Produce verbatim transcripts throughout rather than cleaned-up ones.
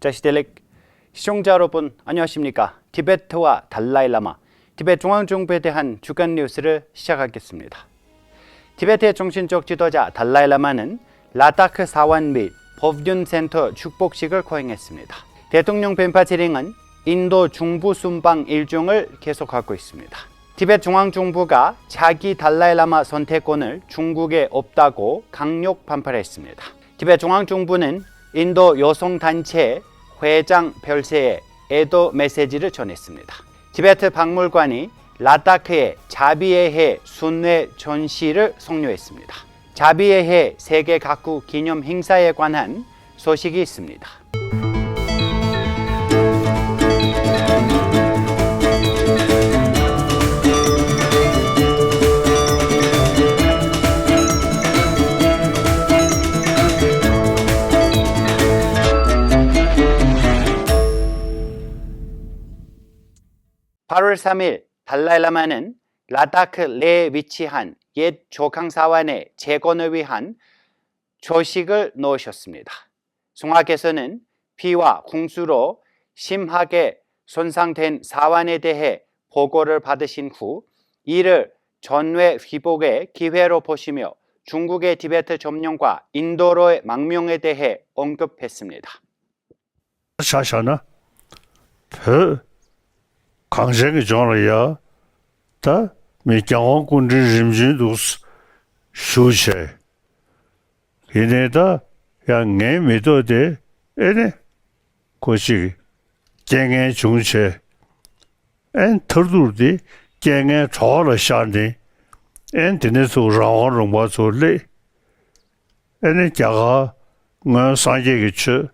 བཀྲ་ཤིས་བདེ་ལེགས། 시청자 여러분, 안녕하십니까? 티베트와 달라일라마, 티베트 중앙정부에 대한 주간 뉴스를 시작하겠습니다. 티베트의 정신적 지도자 달라일라마는 라다크 사원 및 법륜 센터 축복식을 거행했습니다. 대통령 벤파 ツェܪܝܢ은 인도 중부 순방 일정을 계속하고 있습니다. 티베트 중앙정부가 차기 달라일라마 선택권을 중국에 없다고 강력 반발했습니다. 티베트 중앙정부는 인도 여성단체 회장 별세에 애도 메시지를 전했습니다. 티베트 박물관이 라다크의 자비의 해 순회 전시를 성료했습니다. 자비의 해 세계 각국 기념 행사에 관한 소식이 있습니다. 팔월 삼일 달라일라마는 라다크 내에 위치한 옛 조캉 사원에 재건을 위한 조식을 놓으셨습니다. 성화께서는 비와 홍수로 심하게 손상된 사원에 대해 보고를 받으신 후 이를 전회 회복의 기회로 보시며 중국의 티베트 점령과 인도로의 망명에 대해 언급했습니다. ཆ་བཞག་ན། བོད་གངས་ཅན་གྱི་ལྗོངས་ལ་ཡ། ད་མི་རྒྱལ་དབང་སྐུ་ཕྲེང་རིམ་བྱོན་དུ་བཞུགས་བྱས། ཡིན་ནའི་ད་ཡ་ངའི་མི་ཐོག་དེ་ཨེ་ནི་ཁོ་ཅིག་རྐྱེན་ངན་བྱུང་བྱས། ཨེ་མཐར་ཐུག་དེ་རྐྱེན་ངན་གྲོགས་ལ་ཤར་ནས། ཨེ་དེ་ནས་ཚུར་རང་དབང་ལུང་པ་ཚུར་སླེབས། ཨེ་ནི་རྒྱ་གར་སྔོན་སངས་རྒྱས་ཀྱི་ཆོས་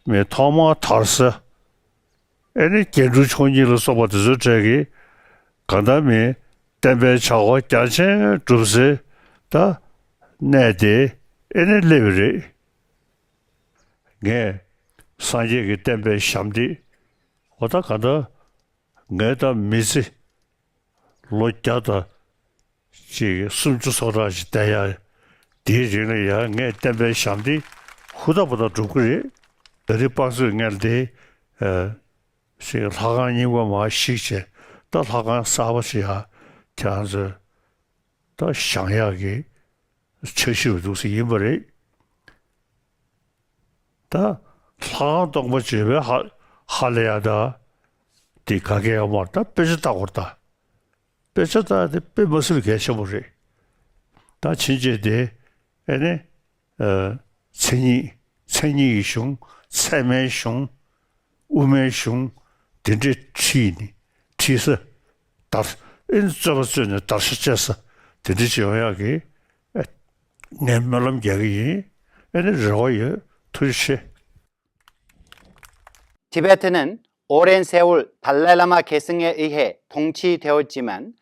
མི་ཐོག་མར་དར་ས། ཨེ་ནི་རྒྱན་དྲུག་མཆོག་གཉིས་ལ་སོགས་པ་དེ་ཚོའི་གྲས་ཀྱི་གང་ལྟར་མི་བསྟན་པའི་བྱ་བ་རྒྱ་ཆེན་སྒྲུབ་སའི་ད་གནས་དེ་ཨེ་ནི་སླེབས་པ་རེད། ངས་སངས་རྒྱས་ཀྱི་བསྟན་པའི་ཞབས་འདེགས། འོ་ད་གང་ལྟར་ངའི་ད་མི་ཚེ་ལོ་བརྒྱ་དང་ཅིག་སུམ་ཅུ་སོ་གྲངས་ཤིག་བསྡད་ཡ། དེའི་རིང་ལ་ཡ་ངས་བསྟན་པའི་ཞབས་འདེགས་ཧུར་ཐག་པ་ཐག་སྒྲུབ་ཀྱི་རེད། ད་རེས་དཔག་ཚོད་ངས་འདི་ཨ་ཞིག་ལྷ་ཁང་རྙིང་པ་མར་བཤིག་བྱས། ད་ལྷ་ཁང་གསར་པ་ཞིག་ཡ་ཁྱེད་རང་ཚོས་ད་བཞེངས་ཡག་གི་འཆར་གཞི་རུ་འདུག་སེ་ཡིན་པ་རེད། ད་ལྷ་ཁང་སྟོང་པ་བྱས་པའི་ཧ་ཧ་ལས་ཡ། ད་དེ་ག་གེ་ཡོད་མ་རེད། ད་དཔེ་ཆ་ལྟ་དགོས་རེད་ད། དཔེ་ཆ་ལྟ་དེ་དཔེ་མ་སྲིད་པའི་གལ་ཆེན་པོ་རེད། ད་ཕྱིན་ཆད་དེ་ཨེ་ནི་ཨ་མཚན་ཉིད་མཚན་ཉིད་ཀྱི་གཞུང་། ཚད་མའི་གཞུང་། དབུ་མའི་གཞུང་། དེ་འདྲས་ཁྲིད་ནས་ཁྲིད་ས་དར། ཨེ་ནི་རྩོད་པ་རྩོད་ནས་དར་ཤ་བཅད་ས་དེ་འདྲས་ཅིག་ཡོང་ཡག་གི་ཨ་ངས་སྨོན་ལམ་རྒྱག་གི་ཡིན། ཨེ་ནི་རེ་བ་ཡོད། ཐུགས་རྗེ་ཆེ། 티베트는 오랜 세월 달라일라마 계승에 의해 통치되었지만,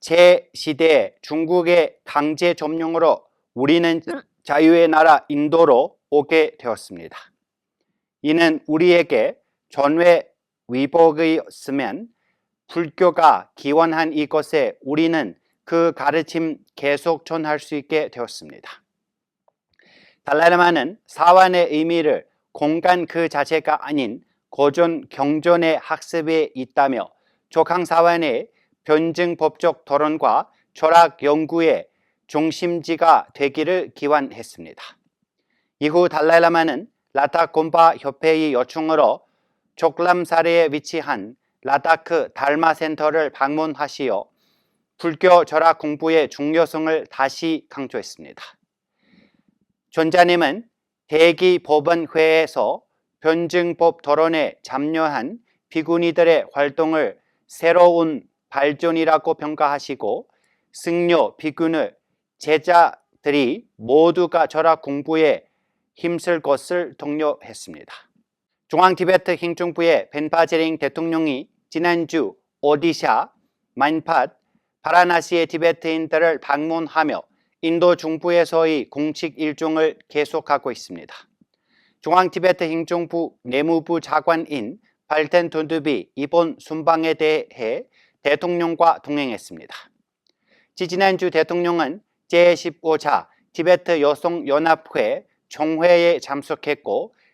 제 시대에 중국의 강제 점령으로 우리는 자유의 나라 인도로 오게 되었습니다. 이는 우리에게 전회 위복이었으면, 불교가 기원한 이것에 우리는 그 가르침 계속 전할 수 있게 되었습니다. 달라일라마는 사원의 의미를 공간 그 자체가 아닌 고전 경전의 학습에 있다며, 조캉 사원의 변증법적 토론과 철학 연구의 중심지가 되기를 기원했습니다. 이후 달라일라마는 라ܬ 곰파 협회의 요청으로 족람사리에 위치한 라다크 달마 센터를 방문하시어 불교 철학 공부의 중요성을 다시 강조했습니다. 존자님은 대기 법원회에서 변증법 토론에 참여한 비구니들의 활동을 새로운 발전이라고 평가하시고, 승려 비구니 제자들이 모두가 철학 공부에 힘쓸 것을 독려했습니다. 중앙 티베트 행정부의 벤파 제ܪܝܢ 대통령이 지난주 오디ܫ, 만파ܬ, 바라나시의 티베트인들을 방문하며 인도 중부에서의 공식 일정을 계속하고 있습니다. 중앙 티베트 행정부 내무부 차관인 발텐 ܬܘܢ ܬܘ ܒܝ 이번 순방에 대해 대통령과 동행했습니다. 지지난주 대통령은 제십오 차 티베트 여성연합회 총회에 참석했고,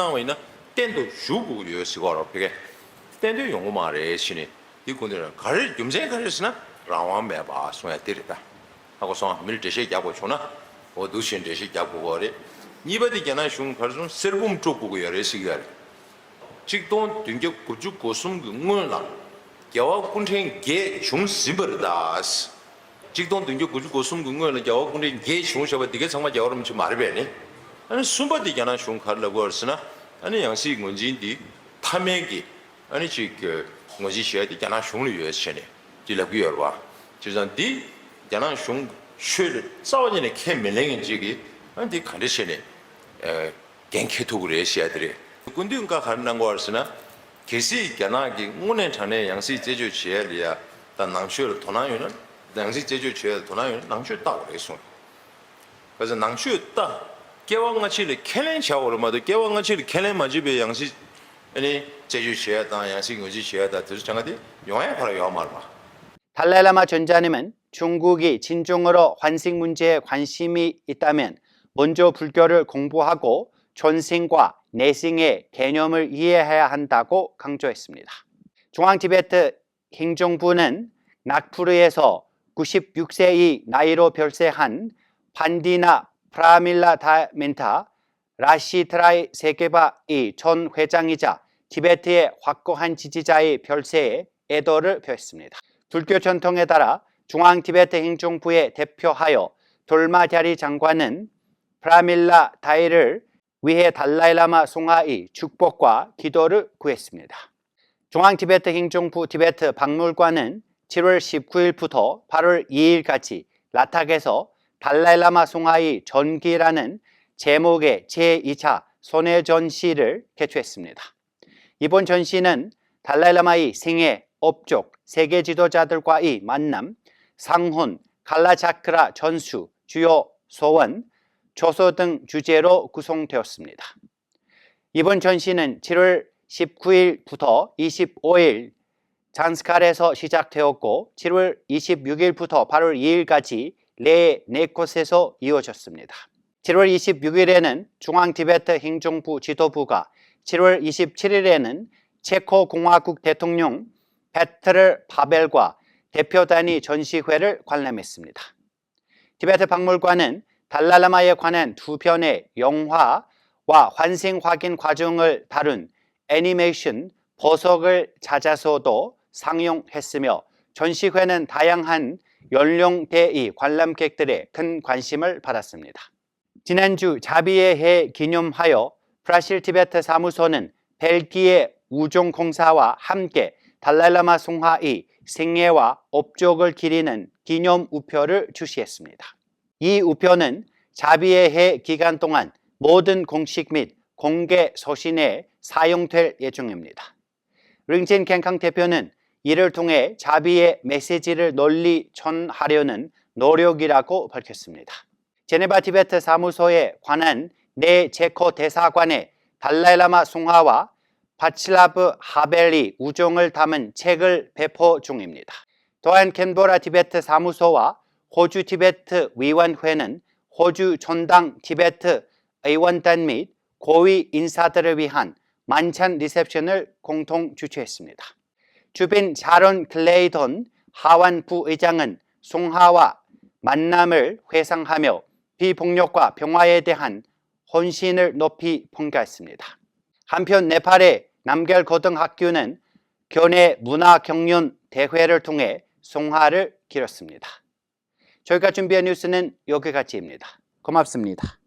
གནང་བ་ཡིན་ན་གཏན་དུ་བཞུགས་དགོས་ཀྱི་ཡོད་ཟེར་གྱི་ཡོད་རེད། ཕ་གིར་གཏན་དུ་ཡོང་གི་མ་རེད་ཟེར་ནས། འདི་སྐུ་མདུན་ལ་ག་རེ་རྒྱུ་མཚན་ག་རེ་ཟེར་ན་རང་དབང་མེད་པ་གསུང་ཡ་དེ་རེད་ད། ཧ་གོ་སོང་། མི་ལ་འགྲེལ་བཤད་རྒྱག་དགོས་བྱུང་ན་འོ་འདུག་བྱས་འགྲེལ་བཤད་རྒྱག་དགོས་ཀྱི་རེད། གཉིས་པ་དེ་རྒྱ་ནག་གཞུང་ག་རེ་གསུང་། གསེར་བུམ་དཀྲོག་དགོས་ཀྱི་ཡོད་རེད་ཟེར་གྱི་ཡོད་རེད། གཅིག་སྟོང་བདུན་བརྒྱ་དགུ་བཅུ་གོ་གསུམ་གྱི་སྔོན་ལ་རྒྱལ་བ་སྐུ་ཕྲེང་བརྒྱད་བྱུང་ཟིན་པ་རེད་ད། གཅིག་སྟོང་བདུན་བརྒྱ་དགུ་བཅུ་གོ་གསུམ་གྱི་སྔོན་ལ་རྒྱལ་བ་སྐུ་ཕྲེང་བརྒྱད་བྱུང་བཞག་པ་འདི་གའི་ཚང་མ་རྒྱལ་བ་རིན་པོ་ཆེ་མ་རེད་པས་ནི། ཨ་ནི་གསུམ་པ་འདི་རྒྱ་ནག་གཞུང་ག་རེ་ལབ་ཀྱི་ཡོད་རེད་ཟེར་ན། ཨ་ནི་ཡང་སྲིད་ངོས་འཛིན་འདི་མཐའ་མའི་གི་ཨ་ནི་ཅིག་ངོས་འཛིན་བྱེད་ཡ་དེ་རྒྱ་ནག་གཞུང་ལ་ཡོད་ཟེར་ནས་འདི་ལབ་ཀྱི་ཡོད་རེད་བ། བྱས་ཙང་འདི་རྒྱ་ནག་གཞུང་ཤོད་རྩ་བ་ཉིད་ནས་ཁས་མི་ལེན་མཁན་ཅིག་གིས་ཨ་ནི་འདི་ག་འདྲ་བྱས་ནས་འགན་འཁྱེར་ཐུབ་ཀྱི་རེད་ཟེར་ཡ་དེ་རེད། སྐུ་མདུན་བཀའ་ག་རེ་གནང་གི་ཡོད་རེད་ཟེར་ན། གལ་སྲིད་རྒྱ་ནག་གིས་དངོས་གནས་དྲང་གནས་ཡང་སྲིད་རྩད་གཅོད་བྱེད་ཡ་ལ་ཡ་ད་ནང་ཆོས་ལ་དོ་སྣང་ཡོད་ན། ཡང་སྲིད་རྩད་གཅོད་བྱེད་ཡ་ལ་དོ་སྣང་ཡོད་ན་ནང་ཆོས་ལྟ་དགོས་རེད་གསུངས། ག་ཚོད་ནང་ཆོས་ལྟ། སྐྱེ་བ་སྔ་ཕྱི་ལ་ཁས་ལེན་བྱ་དགོས་རེད་མ་གཏོགས། སྐྱེ་བ་སྔ་ཕྱི་ལ་ཁས་ལེན་མ་བྱས་པའི་ཡང་སྲིད་ཨ་ནི་རྩད་གཅོད་བྱེད་ཡ་དང་ཡང་སྲིད་ངོས་འཛིན་བྱེད་ཡ་དང་དེ་ཚོ་ཆ་ཚང་དེ་ཡོང་ཡ་ག་རེ་ཡོད་མ་རེད་པ། 达赖喇嘛全家는 중국이 진정으로 환생 문제에 관심이 있다면 먼저 불교를 공부하고 전생과 내생의 개념을 이해해야 한다고 강조했습니다. 중앙 티베트 행정부는 나그푸르에서 구십육 세의 나이로 별세한 반디나 프라밀라 다멘ܬ 라시트라이 세계파의 전 회장이자 티베트의 확고한 지지자의 별세에 애도를 표했습니다. 불교 전통에 따라 중앙 티베트 행정부에 대표하여 돌마자리 장관은 프라밀라 다이를 위해 달라이라마 숭하의 축복과 기도를 구했습니다. 중앙 티베트 행정부 티베트 박물관은 칠월 십구일부터 팔월 이일까지 라탁에서 달라이라마 숭하의 전기라는 제목의 제2차 손해전시를 개최했습니다. 이번 전시는 달라이라마의 생애, 업적, 세계 지도자들과의 만남, 상훈, 칼라차크라 전수, 주요 소원, 조서 등 주제로 구성되었습니다. 이번 전시는 칠월 십구일부터 이십오일 잔스칼에서 시작되었고 칠월 이십육일부터 팔월 이일까지 내네 곳에서 이어졌습니다. 칠월 이십육일에는 중앙 티베트 행정부 지도부가 칠월 이십칠일에는 체코 공화국 대통령 페트르 파벨과 대표단이 전시회를 관람했습니다. 티베트 박물관은 달라라마에 관한 두 편의 영화와 환생 확인 과정을 다룬 애니메이션 보석을 찾아서도 상영했으며, 전시회는 다양한 연령대의 관람객들의 큰 관심을 받았습니다. 지난주 자비의 해 기념하여 브라질 티베트 사무소는 벨기에 우정공사와 함께 달라라마 숭하의 생애와 업적을 기리는 기념 우표를 출시했습니다. 이 우표는 자비의 해 기간 동안 모든 공식 및 공개 서신에 사용될 예정입니다. 링진 健康 대표는 이를 통해 자비의 메시지를 널리 전하려는 노력이라고 밝혔습니다. 제네바 티베트 사무소에 관한 내 체코 대사관에 달라이라마 숭하와 바치라브 하벨이 우정을 담은 책을 배포 중입니다. 또한 캔버라 티베트 사무소와 호주 티베트 위원회는 호주 전당 티베트 의원단 및 고위 인사들을 위한 만찬 리셉션을 공동 주최했습니다. 주빈 샤론 클레이턴 하원 부의장은 숭하와 만남을 회상하며 비폭력과 평화에 대한 헌신을 높이 평가했습니다. 한편 네팔의 남겔 고등학교는 교내 문화 경연 대회를 통해 숭하를 기렸습니다. 저희가 준비한 뉴스는 여기까지입니다. 고맙습니다.